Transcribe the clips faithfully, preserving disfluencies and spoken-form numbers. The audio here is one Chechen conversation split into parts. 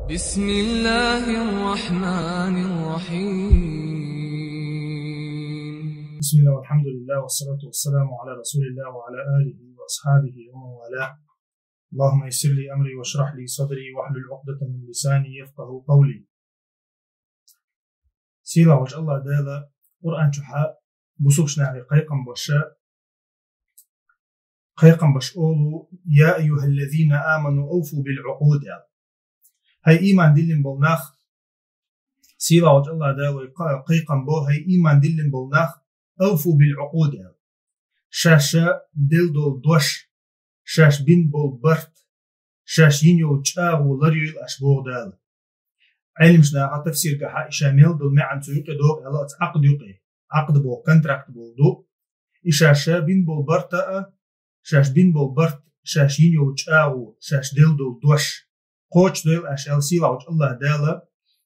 بسم الله الرحمن الرحيم. بسم الله والحمد لله والصلاة والسلام على رسول الله وعلى آله وأصحابه ومن والاه. اللهم يسر لي أمري واشرح لي صدري واحلل عقدة من لساني يفقهوا قولي. Сийлахьчу АллахӀ Дала Къуръан чохь бусулба нахе кхайкхам беш, кхайкхам беш олу: «Я айюхаллазина аману авфу бил укъуд», – аьлла. ХӀай, ийман диллина болу нах, сийлахьчу АллахӀ Дала вай кха-, кхайкхам бо: «ХӀай, ийман диллина болу нах, авфу бил укъуд», – аьлла. Шаьш делла долу дош, шаьш бина болу барт, шаьш йина йолу чӀагӀо ларйойла аш, боху Дала. Ӏеламнаха тафсир гахь и ша мел долу маьӀна цу юкъе докъу аьлла, оцу Ӏакъд юкъе. Ӏакъд боху контракт боху ду. И шаьш бина болу барт а, шаьш бина болу барт, шаьш йина йолу чӀагӀо, шаьш делла долу дош кхочушдойла аш аьлла, сийлахьчу АллахӀ Дала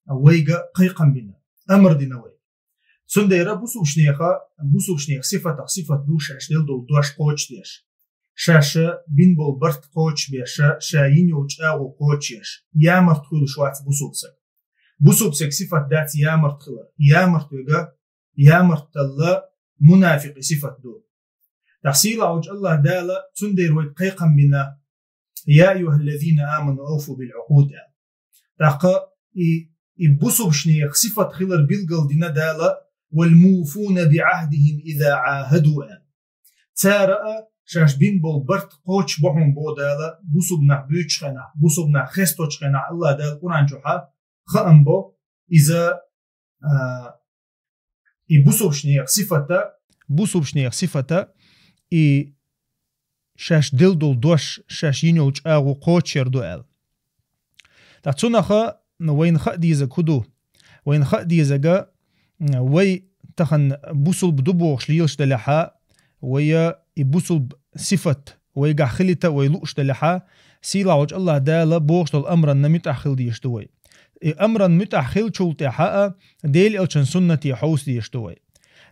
вайга кхайкхам бина, амар дина вайга. Цундела бусулба нехан, бусулба нехан сифатах сифат ду шаьш делла долу дош кхочушдеш. Шаьш бина болу барт кхочушбеш, ша йина йолу чӀагӀо кхочушъеш. Ямарта хуьлуш вац бусулба саг. Бусулба сага сифат дац ямарта хилар. Ямарта вега, ямарталла мунафикъи сифат ду. ТӀаккха сийлахьчу АллахӀ Дала цундела вайга кхайкхам бина: «Я айюхаллазина аману авфу бил укъуд», – аьлла. ТӀаккха и, и бусулба нехан сифат хилар билгал дина Дала: «Вал муфуна би Ӏахдихим иза Ӏахаду», – аьлла. Цара а шаьш бина болу барт кхочушбо хьуна, боху Дала, бусулба нах буьйцучу хенахь, бусулба нах хесточу хенахь, АллахӀ Дала Къуръан чохь хаам бо иза, а, и бусулба нехан сифата, бусулба нехан сифата, и шаьш делла долу дош, шаьш йина йолу чӀагӀо кхочушъяр ду аьлла. Ткъа цунах вайна хаа дезаг хӀун ду? Вайна хаа дезага, вай тахана бусулба ду бохуш лелаш делахь а, вай и бусулба сифат вайгахь хилийта вай лууш делахь а, сийлахьчу АллахӀ Дала бохуш долу амранна муьтӀахь хила дезаш ду вай. И амранна муьтӀахь хиллачул тӀаьхьа а Делан Элчан суннате хьовса дезаш ду вай.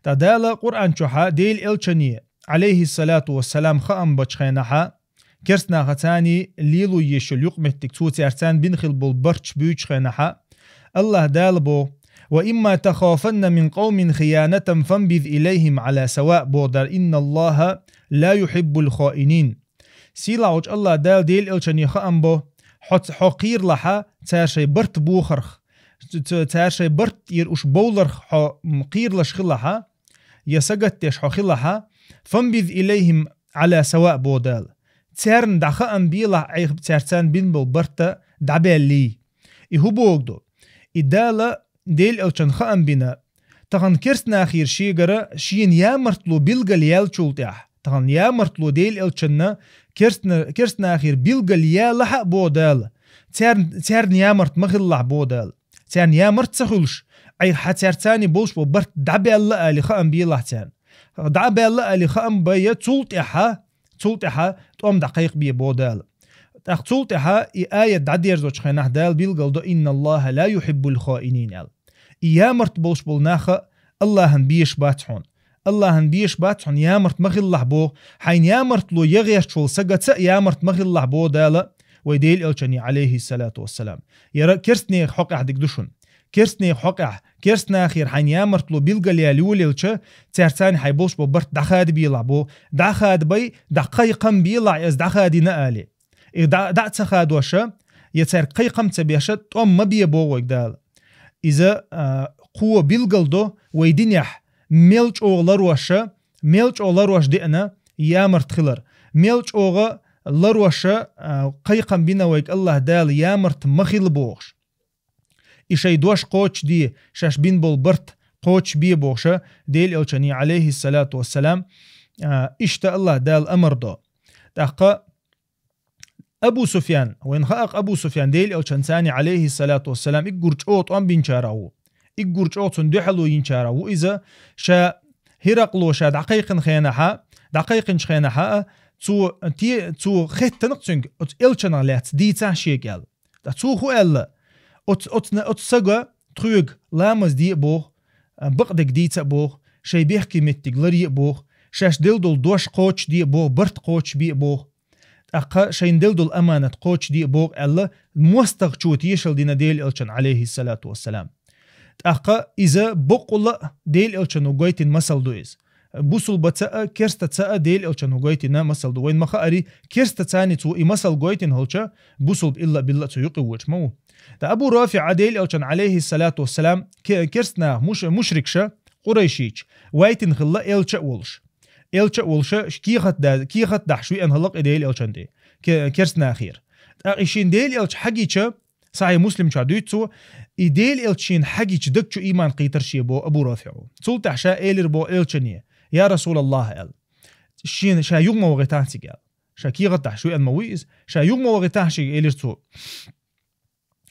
Ткъа Дала Къуръан чохь Делан Элчане, Ӏалайхиссалату вассалам, хаам бечу хенахь, керстанаха царний лело езаш йолу юкъаметтиг, цо цаьрца бина хила болу барташ буьйцучу хенахь, АллахӀ Дала боху: «Ва имма тахафанна мин къавмин хиянатан фанбиз илайхим Ӏала сава», – боху Дала: «Инналлаха ла юхиббул хаинин». Сийлахьчу АллахӀ Дала Делан Элчане хаам бо: хьо ц-, хьо кхералахь цара шайн барт бохарх, ц-, ц-, цара шайн барт тӀера уьш бовларх хьо, м, кхералаш хилахь, я сагатдеш хьо хилахь, «фанбиз илайхим Ӏала сава», – боху Дала. Царна дӀа хаам белахь, Ӏайха цаьрца бина болу барт дӀабаьллий. И хӀун бохург ду? И Дала Делан Элчанна хаам бина, тахана керстанахера шегара шена ямартло билгал яьллачул тӀаьхьа, тахана ямартло Делан Элчанна керстна-, керстанахера билгал ялахь а, боху Дала, царна, царна ямарт ма хилалахь, боху Дала. Царна ямарт ца хуьлуш, Ӏайха хьан цаьрца болуш болу барт дӀабаьлла али хаам белахь царна. ДӀабаьлла али хаам бай, цул тӀаьхьа, цул тӀаьхьа тӀом дӀакхайкхабе, боху Дала. ТӀаккха цул тӀаьхьа и аят дӀадерзочу хенахь Дала билгал до: «Инналлаха ла юхиббул хаинин», – аьлла. И ямарт болуш болу нах а АллахӀан безаш бац хьуна. АллахӀан безаш бац хьуна, ямарт ма хилалахь боху, хьайна ямартло ян гӀерташ волу сагаца а ямарт ма хилалахь, боху Дала вай Делан Элчане, Ӏалайхиссалату вассалам. Яра керстанех хьокъехь диг ду шуна. Керстанех хьокъехь, керстанахера хьайна ямартло билгал яьлла йолаелча, цаьрца хьайн болуш болу барт дӀахадабелахь боху, дӀахадабай, дӀакхайкхам белахь иза дӀахадийна али. И дӀа, дӀа а ца хадоша, я цаьрга кхайкхам ца беша, тӀом ма бе, боху вайга Дала. Иза, а, кхо билгал до вай динехь, мел чӀогӀа лароша, мел чӀогӀа ларош деана ямарт хилар, мел чӀогӀа лароша, а, кхайкхам бина вайга АллахӀ Дала ямарт ма хила бохуш. И шайн дош кхочушде, шаьш бина болу барт кхочушбе бохуша Делан Элчане, Ӏалайхиссалату вассалам, а, иштта АллахӀ Дала амар до. ТӀаккха Абу Суфьян, вайна хаьа-кх Абу Суфьян Делан Элчанца, Ӏалайхиссалату вассалам, уггар чӀогӀа тӀом бинчарах ву. Уггар чӀогӀа цунна дуьхьало йинчарах ву иза, ша ХӀиракъло ша дӀакхайкхина хенахь, дӀакхайкхинчу хенахь а, цо те-, цо хеттина-кх цуьнга, оцу элчанах лаьцна дийцахь шега аьлла. Ткъа цо хӀун аьлла? Оцу, оцу на-, оцу сага тхоьга ламаз де а боху, а, бакъдерг дийца а боху, шайн бехке меттиг ларъе а боху, шаьш делла долу дош кхочушде а боху, барт кхочушбе а боху. ТӀаккха шайн делла дола аманат кхочушде боху аьлла, мостагӀчо тешал дина Делан Элчанна, Ӏалайхиссалату вассалам. ТӀаккха иза боккъала а Делан Элчано гойтина масал ду иза. Бусулбаца а, керстаца а Делан Элчано гойтина масал ду. Вайн ма хаари, керстаца а цо и масал гойтина хилча, бусулба илла а билла а цу юкъе воьдуш ма ву. ТӀаккха Абу РафиӀа Делан Элчанна, Ӏалайхиссалату вассалам, ке-, керста наха, муш-, мушрикаша, къурайшийча, вайтина хилла элча а волуш. Элча а волуш, кехат да-, кехат дахьаш веана хилла-кх и Делан Элчанна тӀе, ке-, керста нахера. ТӀаккха и шена Делан Элча хьагича, Сахьихь Муслим чохь дуьйцу цо, и Делан Элча шена хьагича даг чу ийман кхийтира шен боху Абу РафиӀа. Цул тӀаьхьа ша элира боху Элчане: «Я Расулаллахь», – аьлла. Шена ша юха ма вахийтахь цига аьлла. Ша кехат дахьаш веана ма вуй иза. Ша юха ма вахийтахь шига, элира цо.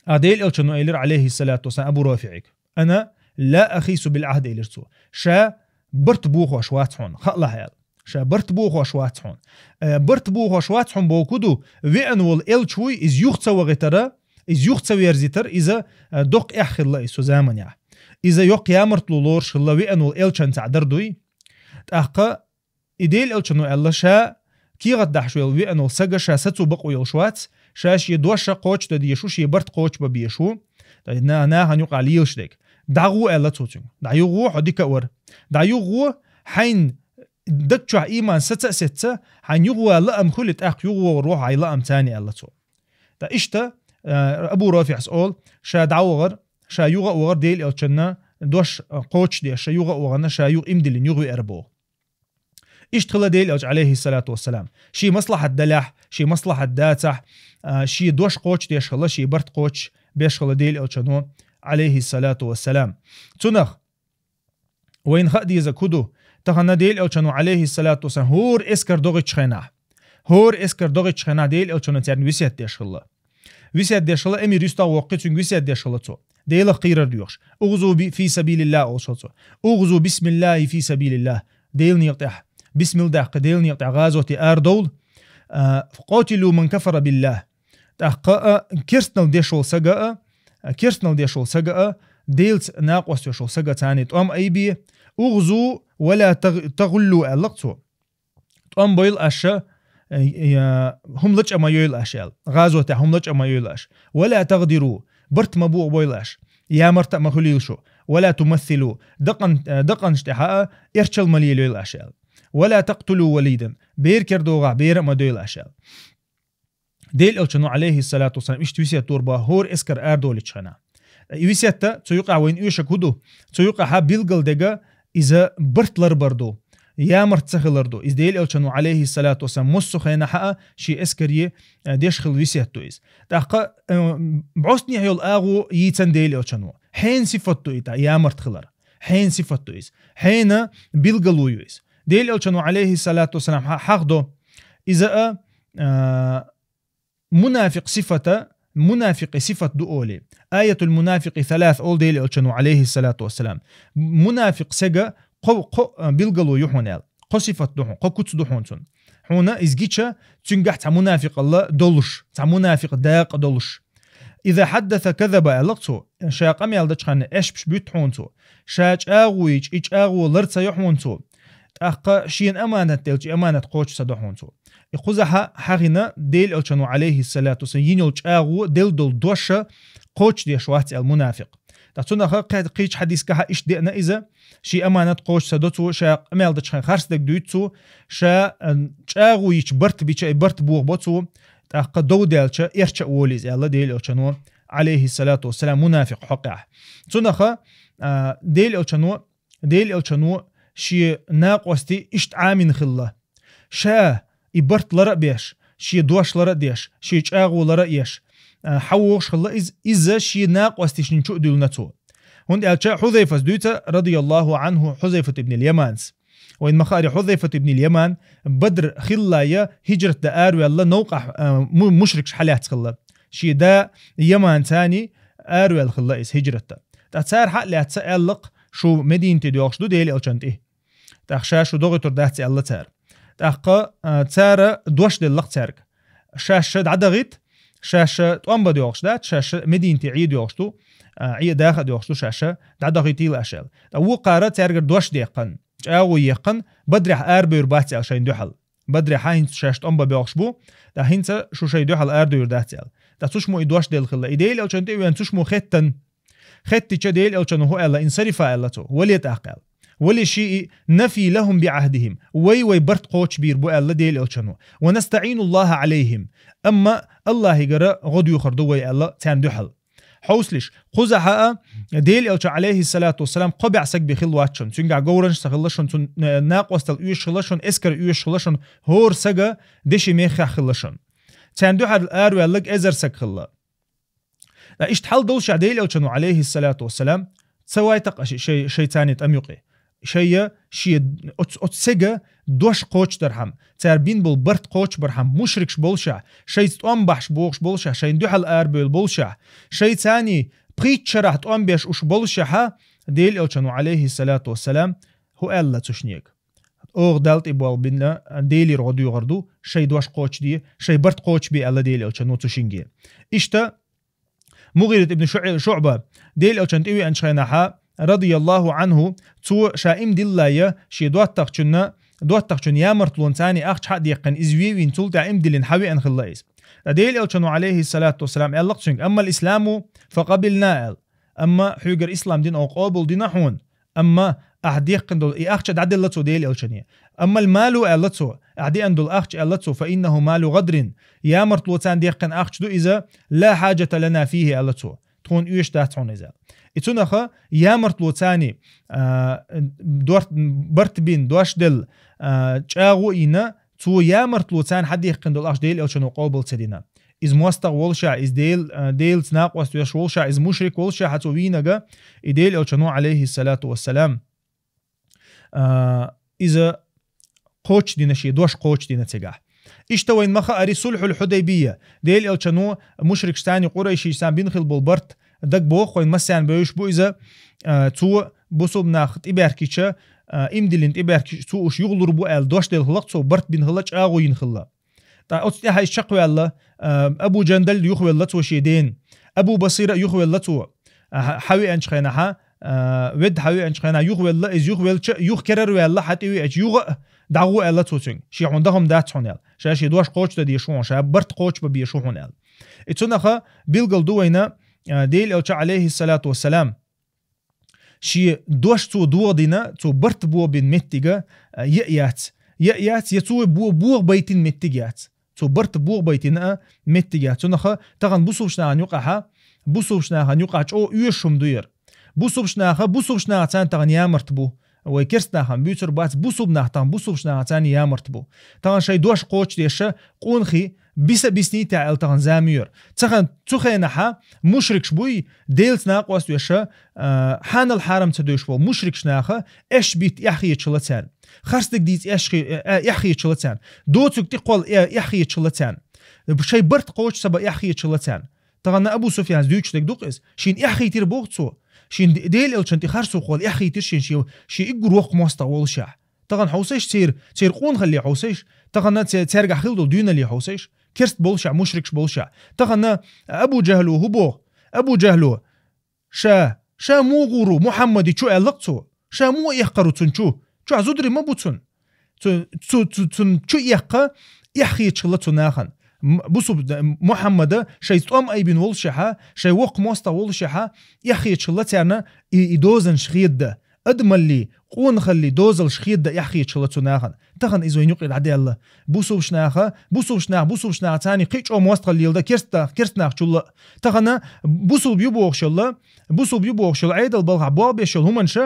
А Делан Элчано элира, Ӏалайхиссалату вассалам, Абу РафиӀига: «Ана ла ахису бил Ӏахд», – элира цо. Ша барт бохош вац хьуна, хаалахь аьлла. Ша барт бохош вац хьуна. Э, барт бохош вац хьуна боху ду, веана волу элча вуй, иза юха ца вахийтара, иза юха ца верзийтара, иза, э, доккха эхь хилла иза цу заманехь. Иза йоккха ямартло лоруш хилла веана волу элчанца цхьа дар дуй. ТӀаккха и Делан Элчано аьлла, ша кехат дахьаш велла веана волу сага ша сацо бакъо йолуш вац, ша шен дош кхочушдан дезаш ву, шен барт кхочушбан безаш ву. ТӀаккха на-, нахана юкъахь лелаш дерг. ДӀагӀо, аьлла цо цуьнга. ДӀа юха гӀо, хьо дика а вара. ДӀа юха гӀо, хьайн даг чохь ийман саца а сецна, хьайн юха ван лаам хуьлий, тӀаккха юха вогӀур ву хьо хьайн лаамца, аьлла цо. ТӀаккха иштта, а, Абу РафиӀас олу, ша дӀавахара, ша юха а вахара Делан Элчанна дош, а, кхочушдеш, ша юха а вахана, ша юха иман диллина юха веара боху. Иштта хилла Делан Элча, Ӏалайхиссалату вассалам. Шен маслахьат далехь, шен маслахьат дацахь, а, шен дош кхочушдеш хилла, шен барт кхочушбеш хилла Делан Элчано, Ӏалайхиссалату вассалам. Цунах вайна хаа дезарг хӀун ду? Тахана Делан Элчано, Ӏалайхиссалату вассалам, хӀора эскар догӀучу хенахь, хӀора эскар догӀучу хенахь Делан Элчано царна весет деш хилла. Весет деш хилла, эмир юьстахвоккхий, цуьнга весет деш хилла цо. Делах кхерар доьхуш. «УгӀзу би-, фи сабилиллахь», – олуш хилла цо. «УгӀзу бисмиллахи фи сабилиллахь». Делан некъа тӀехь. Бисмилла даккха, Делан некъа тӀехь гӀазоте арадовла. А, «Къотилу ман кафара биллахь». ТӀаккха а, керстанал деш волу сага а, а, керстанал деш волу сага а, Делаца накъост веш волу сага царна тӀом айбе. «УгӀзу ва ла таг-, тагӀуллу», – аьлла-кх цо. ТӀом бойла аша, э, э, хӀума лачкъа ма йойла аша аьлла. ГӀазотехь хӀума лачкъа ма йойла аша. «Ва ла тагӀдиру», барт ма бохабойла аша. Ямарта а ма хуьлийла шу. «Ва ла тумассилу», дакъан-, э, дакъанаш тӀехь а эрчал ма лелайойла аша аьлла. «Ва ла такътулу валидан», бер кара догӀахь бер а ма дойла аша аьлла. Делан Элчано, Ӏалайхиссалату вассалам, иштта весет дора боху хӀора эскар арадолучу хенахь. И весет а цу юкъахь вайна оьшург хӀун ду? Цу юкъахь билгалдерг иза барт ларбар ду, ямарт ца хилар ду. Иза Делан Элчано, Ӏалайхиссалату вассалам, массо а хенахь а шен эскаре, э, деш хилла весет ду иза. ТӀаккха, э, бӀостанехьа йолу агӀо йийцина Делан Элчано. Хьенан сифат ду и тӀаккха, ямарт хилар? Хьенан сифат ду иза? Хьенан билгало ю иза? Делан Элчано, Ӏалайхиссалату вассалам, хьа-, хьахдо, иза а, а, мунафикъ сифата, мунафикъе сифат ду олий. «Аятул мунафикъи салас», олу Делан Элчано, Ӏалайхиссалату вассалам. Мунафикъ сага кхо, кхо, а, билгало ю хьуна аьлла. Кхо сифат ду хьуна, кхо куц ду хьуна цуьнан. Хьуна иза гича, цуьнгахь цхьа мунафикъалла долуш, цхьа мунафикъ дакъа долуш. «Иза хьаддаса казаба», аьлла-кх цо, ша къамел дечу хенахь эшпаш буьту хьуна цо. Ша чӀагӀо йича, и чӀагӀо лар ца йо хьуна цо. ТӀаккха шена аманат делча, и аманат кхочуш ца до хьуна цо. И кхузахь хьахийна Делан Элчано, Ӏалайхиссалату вассалам, йина йолу чӀагӀо, делла долу дош а кхочушдеш вац аьлла мунафикъ. Ткъа цунах кхе-, кхечу хьадисехь иштта деана иза, шен аманат кхочуш ца до цо, ша къамел дечу хенахь харцдерг дуьйцу цо, ша, а, чӀагӀо йича барт бича, и барт бохабо цо, тӀаккха дов даьлча, эрча а волу иза аьлла Делан Элчано, Ӏалайхиссалату вассалам, мунафикъ хьокъехь. Цунах, а, Делан Элчано, Делан Элчано шен накъостий иштта Ӏамийна хилла. Ша и барт лар а беш, шен дош лар а деш, шен чӀагӀо лар а еш, а, хьан вогӀуш хилла иза, иза шен накъосташна чу а дуьллина цо. ХӀунда аьлча Хьузайфас дуьйцу, радияллаху Ӏанху, Хьузайфат ибн ал-Яманс. Вайн ма хаари, Хьузайфат ибн ал-Яман Бадр хиллалц хӀижрат дан араваьлла, новкъахь, а, му-, мушрикаш хьалаьцна хилла. Шен да Яманца араваьлла хилла иза хӀижрат дан. Ткъа цара хьа а лаьцна аьлла-кх, шу Мединате доьлхуш ду Делан Элчанна тӀе. ТӀаккха ша шу догӀуьйтур дац аьлла цара. ТӀаккха, а, цара дош делла-кх цаьрга. Шаьш ша дӀадахийта, шаьш ша тӀом бан доьлхуш дац, шаьш ша Мединате Ӏе доьлхуш ду, а, Ӏе даха а доьлхуш ду шаьш ша, дӀадахийтийла аша аьлла. Ткъа вукхара цаьргара дош деккхина, чӀагӀо еккхина, Бадрехь арабевр бац аьлла шайна дуьхьал. Бадре хьа хӀинца шаьш тӀом бан боьлхуш бу, да хӀинца шу шай дуьхьал арадуьйр дац аьлла. Да цу шиммо и дош делла хилла. И Делан Элчанна тӀе а веана цу шиммо хеттан, хеттича Делан Элчано хӀу аьлла, инсарифа аьлла цо, вале тӀаккха аьлла. Вале шиъ нафи лахум би ахьдихим. Вай вай барт кхочушбийр бу аьлла Делан Элчано. Ва настаӀину Аллаха Ӏалайхим. Амма Аллахьигара гӀо доьхур ду вай аьлла царна дуьхьал. Хьовсалаш, кхузахьа а Делан Элча, Ӏалайхи салату вассалам, кхо бӀаь саг бе хилла вац шун, цуьнгахь говраш ца хилла шун, цун, э, накъостал оьшуш хилла шун, эскар оьшуш хилла шун, хӀора сага деши мехах хилла шун. Царна дуьхьал араваьлларг эзар саг хилла. Ткъа иштта хьал доллушехь Делан Элчано, Ӏалайхи салату вассалам, ца вайтакъ ши-, шай, шайцани тӀам юкъе. Шайя, ши-, оц-, оцу сага дош кхочушдархьама, цара бин болу барт кхочушбархьама, мушрикаш боллушехь, шайца тӀом бахьаш бохуш боллушехь, шайна дуьхьал арабевлла боллушехь, шайцани пхийтта шарахь тӀом беш уьш боллушехьа, Делан Элчано, Ӏалайхи салату вассалам, хӀу аьлла цу шинега. Оха Далла тӀе болх бина, Делера гӀо доьхур ду, шай дош кхочушде, шай барт кхочушбе аьлла Делан Элчано цу шинге. Иштта, МугӀират ибн Шу-, ШуӀба, Делан Элчанна тӀевеанчу хенахьа, радияллаху Ӏанху, цо ша иман диллале, шен доттагӀчунна, доттагӀчун ямартлонца цхьаьний ахча хьа а деккхина, иза вевина, цул тӀаьхьа иман диллина хьавеана хилла иза. Ткъа Делан Элчано, Ӏалайхи салату вассалам, аьлла-кх цуьнга: «Аммал исламу факъабилна», – аьлла. Амма хьоьгара ислам дин оха къобал дина хьуна. Амма ахьа деккхина долу и ахча дӀаделла цо Делан Элчане. Аммал малу, аьлла цо, ахьа деана долу ахча, аьлла цо, фа иннаху малу гӀадрин, ямартлоца цхьаьний деккхина ахча ду иза, ла хьаджата лана фихи, аьлла цо. Тхуна оьшуш дац хьуна иза. И цунаха ямартлоца цхьаьний, а, дорт-, барт бина, дош делла, а, чӀагӀо а йина, цо ямартлоца цхьаьний хьадеккхина долу ахча Делан Элчано къобал ца дина. Иза мостагӀа воллушехь, иза Дел-, а, Делаца накъост веш воллушехь, иза мушрик воллушехь, цо вийнарг, и Делан Элчано, Ӏалайхи салату вассалам, а, иза кхочушдина шен, дош кхочушдина цигахь. Иштта вайна ма хаари сулхьул Хьудайбия. Делан Элчано мушрикашца цхьаьний, къурайшашца цхьаьний бина хилла болу барт дагабоху вайна, массарна бевзаш бу иза, а, цо бусулба нах тӀебаьхкича, а, иман диллина тӀебаьхкича, цо уьш юхалур бу аьлла дош делла хилла-кх цо, барт бина хилла, чӀагӀо йина хилла. Ткъа оцу тӀаьхьа иза чекхваьлла, а, Абу Джандал юхавелла цо шен дена. Абу Басира а юхавелла цо, а, хьа-, хьавеанчу хенахьа, а, ведда хьавеанчу хенахь юхавелла, иза юхавелча, юха керара ваьлла, хьа тӀевеача, юха а дӀагӀо аьлла цо цуьнга, шен хьуна дахам дац хьуна аьлла. Ша шен дош кхочушдан дезаш ву хьуна, ша барт кхочушбан безаш ву хьуна аьлла. И цунаха билгал ду вайна, а, Делан Элча, Ӏалайхи салату вассалам, шен дош цо дохадина, цо барт бохабина меттиг а, а, я а яц. Я а яц, я цо бо-, бохабайтина меттиг яц. Цо барт бохабайтина а меттиг яц. Цунаха тахана бусулбачу нахана юкъахьа, бусулбачу нахана юкъахь чӀогӀа оьшуш хӀума ду яра. Бусулбачу наха, бусулбачу наха цхьаьний тахана ямарт бу. Вай керста нахана буьйцур бац, бусулба нах тахана бусулбачу наха цхьаьний ямарт бу. Тахана шайн дош кхочушдеша, къонахий, биса биснийта аьлла тахана зама ю яра. Цахана цу хенахьа мушрикаш буй, Делаца накъост веша, а, хьанал хьарам ца девзаш болу мушрикаш наха, эш битта эхь хеташ хилла царна. Харцдерг дийца эхь хи-, э, эхь хеташ хилла царна. Доцург тӀекхолла э, эхь хеташ хилла царна. Шайн барт кхочуш ца бан эхь хеташ хилла царна. Тахана Абу Суфьяна дуьйцуш дерг ду-кх иза. Шена эхь хийтира боху цо. Шен Де-, Делан Элчанна тӀе харцо кхолла эхь хийтира шена, шен, шен уггар воккха мостагӀа воллушехь. Тахана хьовсийша церан, церан къонахалле хьовсийша. Тахана це-, цаьргахь хилла долу дуьйналле хьовсийша. Керста боллушехь, мушрикаш боллушехь. Тахана Абу Джахьло хӀун боху? Абу Джахьло: «Ша, ша муха гӀур ву Мухьаммади чу?» – аьлла-кх цо. «Ша муха эккхар ву цунна чу? Чохь зударий ма бу цунна». Цу, цу, цу, цунна чу эккха эхь хеташ хилла цу нахана. М-, бусулба, Мухьаммада шайца тӀом айбина воллушехьа, шайн воккха мостагӀа воллушехьа, эхь хеташ хилла царна и, и дозанаш хеда. Адамаллий, къонахаллий дозалш хеда эхь хеташ хилла цу нахана. Тахана иза вайна юкъе дӀадаьлла. Бусулбачу наха, бусулбачу наха, бусулбачу наха цхьаьний кхин а чӀогӀа мостагӀалла леладо керста-, керста нах чулла. Тахана бусулба ю бохуш йолла, бусулба ю бохуш йолла, Ӏедал балхахь болх беш йолу хӀуманаш,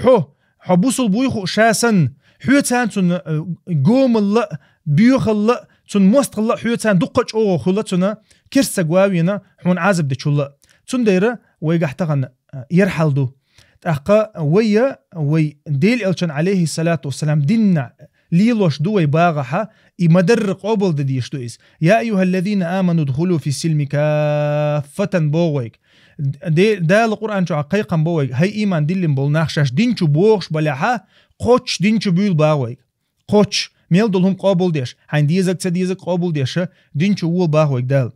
хьо, хьо бусулба вуй хуу ша санна, хьоьцан цунна, э, гомалла а, боьхалла а, цунна мостагӀалла а хьоьцан дуккха а чӀогӀа хуьлу цунна, керста саг ван вена, хьуна Ӏазап дечулла а. Цундела вайгахь тахана, э, яра хьал ду. ТӀаккха вайя, вай Делан Элчан, Ӏалайхи салату вассалам, динна лелош ду вай багӀахьа, и ма-дарра къобал дан дезаш ду иза. «Я айюхаллазина аману дхулу фиссилми каффатан», – боху вайга. Де-, Дала Къуръан чохь кхайкхам бо вайга: «ХӀай, ийман диллина болу нах, шаьш дин чу бохуш балехьа, кхоччуш дин чу буьйла», – боху вайга. Кхоччуш, мел долу хӀума къобал деш, хьайн дезаг, ца дезаг къобал деша, дин чу вола боху вайга Дала.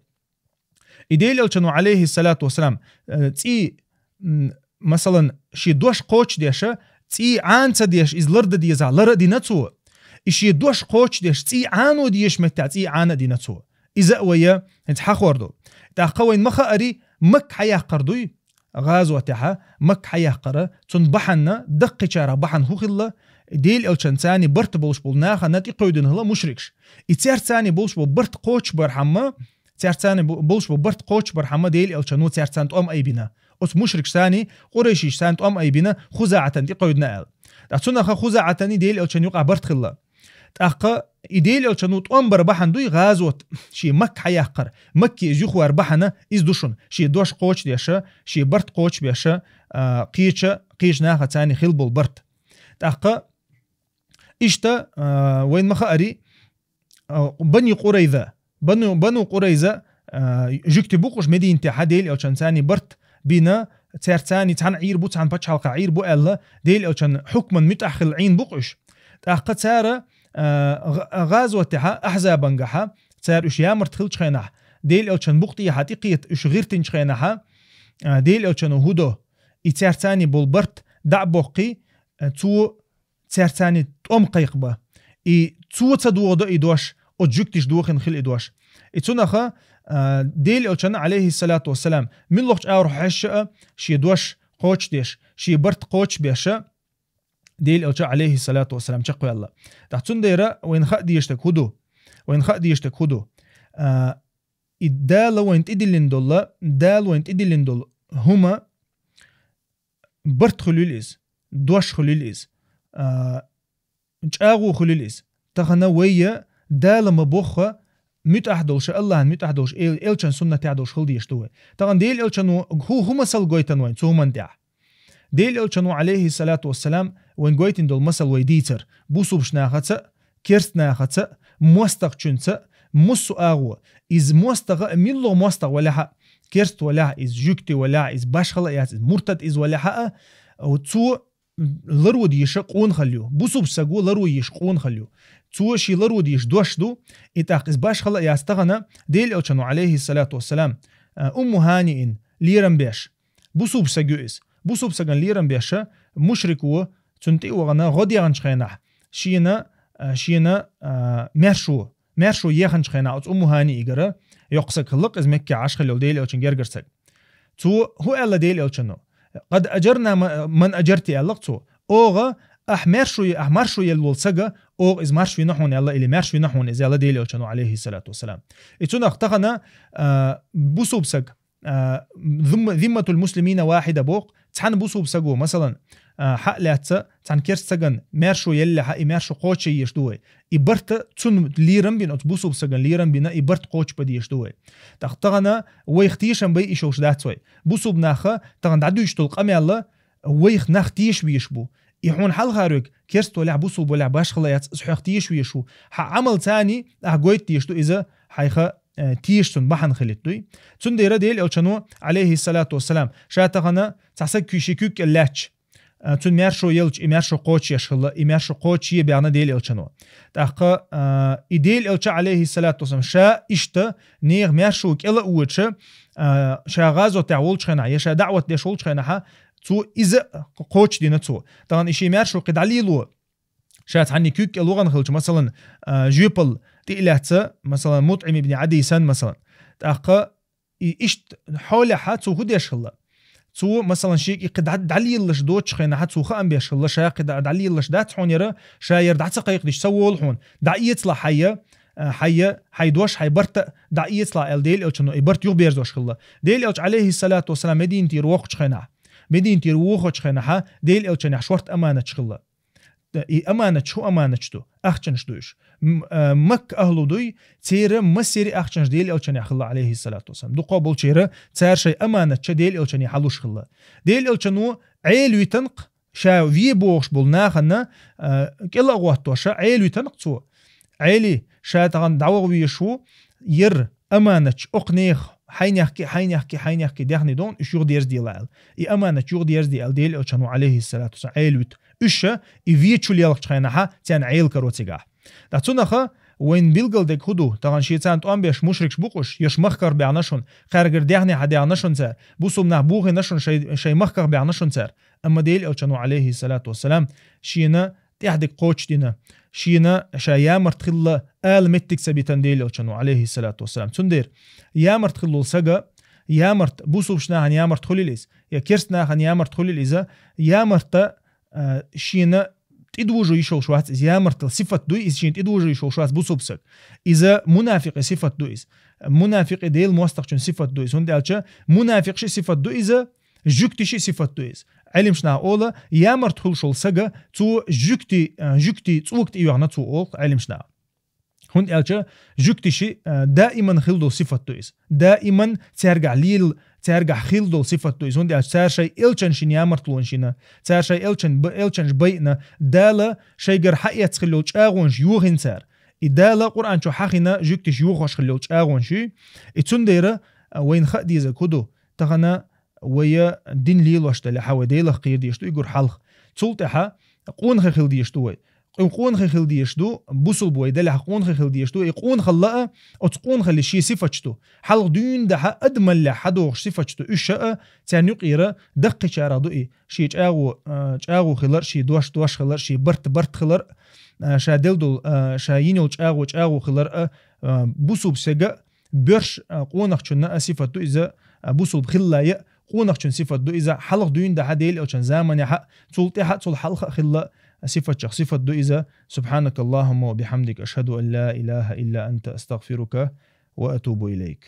И Делан Элчано, Ӏалайхи салату вассалам, э, цӀий, м, масалан, шен дош кхочушдеша, цӀий Ӏана ца деш, иза лардан дезахь, лара а дина цо. И шен дош кхочушдеш, цӀий Ӏано дезаш меттехь цӀий Ӏано а дина цо. Иза а вай хӀинца хьахор ду. ТӀаккха вайн ма хаари, Макка хьаяккхар дуй, гӀазотехьа, Макка хьаяккхара, цунна бахьана, даккхийчарах бахьана хӀун хилла, Делан Элчанца барт болуш болу нахана тӀекховдина хилла мушрикаш. И цаьрца болуш болу барт кхочушбархьама, цаьрца бу-, болуш болу барт кхочушбархьама Делан Элчано цаьрца тӀом айбина. Оцу мушрикашца, къурайшишца тӀом айбина, ХузаӀатана тӀекховдина аьлла. ТӀаккха цунах ХузаӀатана Делан Элчанна юкъахь барт хилла. ТӀаккха и Делан Элчано тӀом бар бахьана дуй гӀазот, шен Макка хьаяккхар, Макке иза юхавар бахьана, иза ду шуна, шен дош кхочушдеша, шен барт кхочушбеша, а, кхечу, кхечу нахаца хилла болу барт. ТӀаккха иштта, а, вайн ма хаари, а, Бани Къурайза, Бану, Бану Къурайза, а, жуьгти бу-кх уьш Мединатехьа Делан Элчанца барт бина, цаьрца цхьаьна Ӏийр бу, цхьана пачхьалкхехь Ӏийр бу аьлла, Делан Элчан хьукман муьтӀахь хилла Ӏийна бу-кх уьш. ТӀаккха цара, а, гӀ-, гӀазотехьа, Ахьзабангахьа, цара уьш ямарта хиллачу хенахь, Делан Элчан букъа тӀехьа тӀекхета уьш гӀиртинчу хенахьа, а, Делан Элчано хӀун до, и цаьрца болу барт дӀа а боккхий, а, цо цаьрца тӀом кхайкхабан. И цо ца дохадо и дош, оцу жуьгташа дохийна хилла и дош. И цунах, а, Делан Элчанна, Ӏалайхиссалату вассалам, муьлххачу агӀор хьаьжча а, шен дош кхочушдеш, шен барт кхочушбеша, Делан Элча, Ӏалайхиссалату вассалам, чекхваьлла. ТӀаккха цундела вайна хаа дезаш дерг хӀун ду? Вайна хаа дезаш дерг хӀун ду? А, и Дала вайна тӀедиллина долу, Дала вайна тӀедиллина долу хӀума барт хуьлийла иза, дош хуьлийла иза, а, чӀагӀо хуьлийла иза. Тахана вай а Дала ма-бохху муьтӀахь долуша, Аллахьан муьтӀахь долуша, эл-, Элчан суннатехь долуш хила дезаш ду вай. Тахана Делан Элчано хӀу-, хӀун масал гойтина вайна цу хӀуманна тӀехь? Делан Элчано, Ӏалайхиссалату вассалам, вайна гойтина долу масал вай дийцар. Бусулбачу нахаца а, керст нахаца а, мостагӀчуьнца а, массо а агӀо. Иза мостагӀа а, муьлхха мостагӀа валахь а, керст валахь а, иза жуьгти валахь а, иза башхала а яц, иза муртад иза валахь а, цо ларо дезаш къонахалла ю. Бусулбачу стаго ларо езаш къонахалла ю. Цо шен ларо дезаш дош ду, и тӀаккха иза башхала а яц тахана, Делан Элчано, Ӏалайхиссалату вассалам, а, Умму ХӀаниъин лерам беш, бусулбачу стаг ю иза. Бусулбачу стагана лерам беша, мушрико цунна тӀе а вахана, гӀо дехначу хенахь, шена, а, шена, а, маьршо, маьршо еханчу хенахь оцу Умму ХӀаниъигара, йоккха стаг хилла-кх иза, Меккехь Ӏаш хилла йолу Делан Элчан гергара стаг. Цо хӀун аьлла Делан Элчано? «Къад аджарна ма-, ман аджарти», аьлла-кх цо. Оха, ахь маьршо е-, ахь маршо елла волу стага, оха иза марш вина хьуна аьлла, или маьрш вина хьуна иза аьлла Делан Элчано, Ӏалайхиссалату вассалам. И цунах тахана, а, бусулба стаг, а, зимма-, зимматул муслимина вахьида боху, цхьана бусулба стаго, масалан, а, хьа а лаьцна, цхьана керст стагана маьршо еллехь, и маьршо кхочуш езаш ду вай. И барт цунна лерам бина, оцу бусулба стагана лерам бина, и барт кхочушбан дезаш ду вай. ТӀаккха тахана вайх тешам бай иш йолуш дац вай. Бусулба наха тахана дӀадуьйцуш долу къамел вайх нах теша везаш бу. И хьуна хьалха верг, керст валахь, бусулба валахь, башхала яц, иза хьох теша везаш ву. Хьан Ӏамалца ахь гойта дезаш ду иза, хьайх, э, теша цунна бахьана хилийта дуй. Цундела Делан Элчано, Ӏалайхиссалату вассалам, ша тахана цхьа стаг куьйши куьг кӀел лаьтташ, а, цуьнан маьршо елча, и маьршо кхочушъеш хилла, и маьршо кхочушъе баьхна Делан Элчано. ТӀаккха, а, и Делан Элча, Ӏалайхиссалату вассалам, ша иштта нехан маьршо кӀел а водуша, а, ша гӀазотехь волчу хенахь, я ша даӀват деш волчу хенахьа, цо иза кхочушдина цо. Тахана и шен маьршо кхин дӀалело, ша цхьанний куьг кӀел вахана хилча, масалан, а, жоьпалла тӀе а лаьцна, масалан, МутӀим ибн Ӏадий санна, масалан. ТӀаккха и иштта хьолехьа цо хӀун деш хилла? Цо, масалан, шега и кхин дӀа-, дӀалелалаш доцучу хенахьа цо хаам беш хилла, ша кхин дӀа-, дӀалелалаш дац хьуна яра, ша яра дӀа ца кхайкхадича ца волу хьуна, дӀаэцалахь хьайя, а, хьайя, хьайн дош, хьайн барта дӀаэцалахь аьлла, Делан Элчано и барт юхаберзош хилла. Делан Элча, Ӏалайхиссалату вассалам, Мединатера воккхучу хенахь, Мединатера вохочу хенахьа Делан Элчанехь шорта аманаташ хилла. И аманаташ хӀун аманаташ ду? Ахчанаш ду уьш. М-, а, Макка ахӀлу дуй, церан массери ахчанаш Делан Элчанехь хилла, Ӏалайхиссалату вассалам. Дукха болчеран цара шайн аманаташ Делан Элчане хьалуш хилла. Делан Элчано Ӏелавитинарг, ша ве бохуш болу нахана, а, кӀел а гӀоттоша, Ӏелавитинарг цо. Ӏели, ша тахана дӀаваха везаш ву, яра аманаташ, окху нехан хьайнехки, хьайнехки, хьайнехки даьхни догӀна, уьш юхадерзаделахь аьлла. И аманаташ юхадерзаде аьлла Делан Элчано, Ӏалайхиссалату вассалам, Ӏелавита. Уьш и ве чу лелхачу хенахьа, царна Ӏела каро цигахь. ТӀаккха цунах вайна билггал дерг хӀун ду? Тахана шен царна тӀом беш мушрикаш бу-кх уьш, ерш махках баьхна шуна, кхаьргара даьхни хьадаьхна шуна цара, бусулба нах бухийна шуна шайн, шайн махках баьхна шуна цара. Амма Делан Элчано, Ӏалайхиссалату вассалам, шена тӀехьдиг кхочушдина, шена ша ямарта хилла ала меттиг ца битина Даьла Элчано, алейхиссалату вассалам. Цундера ямарта хилла сага, ямарта, бусулбчу нахана ямарта хуьлийла иза, я керста нахана ямарта хуьлийла иза, ямарта, а, шена тӀедожо йиш йолуш вац иза, ямартал сифат дуй иза, шена тӀедожо йиш йолуш вац бусулб саг. Иза мунафикъе сифат ду иза. Мунафикъе Делан мостагӀчун сифат ду иза. ХӀунда аьлча мунафикъ ши сифат ду иза, жуьгти ши сифат ду иза. Ӏелимаш наха ола, ямарта хуьлуш волу сага, цо жуьгти, а, жуьгти цӀока тӀе йоьхна цо олу Ӏелимаш наха. ХӀунда аьлча жуьгти ши, а, даиман хилла долу сифат ду иза. Даиман цаьргахь лела, цаьргахь хилла долу сифат ду иза. ХӀунда аьлча цара шайн элчан шина ямартлонаш йина, цара шайн элчан б-, элчанаш байина, Дала шайгара хьаэцна хилла йолу чӀагӀонаш йохийна цара. И Дала Къуръан чу хьахийна жуьгтиш йохош хилла йолу чӀагӀонаш ю. И цундела, а, вайна хаа дезарг хӀун ду? Тахана вай дин лелош делахь, вай Делах кхера дезаш ду и гур хьалха. Цул тӀаьхьа къонахий хила дезаш ду вай. Къу-, къонахий хила дезаш ду, бусулба вай делахь къонахий хила дезаш ду. И къонахалла а, оцу къонахаллин шен сифаташ ду. Хьалха дуьйна дахьа адамаллехь хьадогӀуш сифаташ ду. Уьш а, царна юкъера даккхийчарах ду и. Шен чӀагӀо, а, чӀагӀо хилар, шен дош дош хилар, шен барт барт хилар, а, ша делла долу, а, ша йина йолу чӀагӀо чӀагӀо хилар а, а, бусулба сага, боьрш, а, къонахчунна а сифат ду иза, а, бусулба хилла а, къонахчун сифат ду иза, хьалха дуьйна дахьа Делан Элчан заманехьа, цул тӀаьхьа, цул хьалха а хилла сифатчех сифат ду иза. سبحانك اللهم وبحمدك، أشهد أن لا إله إلا أنت، أستغفرك وأتوب إليك.